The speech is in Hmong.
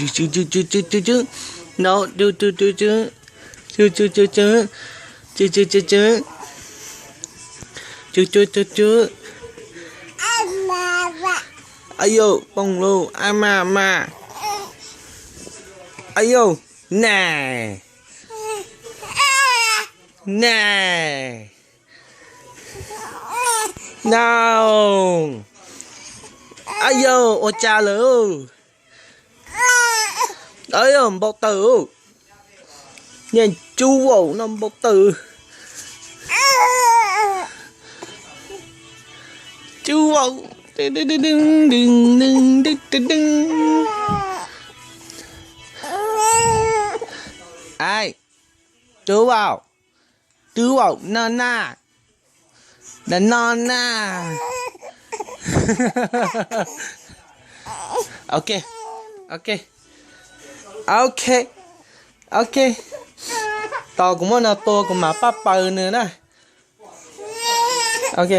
Cw cw cw cw cw cw. No, cw cw cw cw. Cw cw cw cw. Cw cw cw cw. Cw cw cw cw. Ayo, poob lauj, a mas mas. Ayo, na. Na. No. Ayo, ua cas lawm? Ayo, npau taws. Niag cub vaum no npau taws. Cub vaum. Ai, cub vaum, cub vaum no na. No no na. Ok, ok, ok, ok. Tos kuv muab no tua kuv mam pab paws nws na. Ok.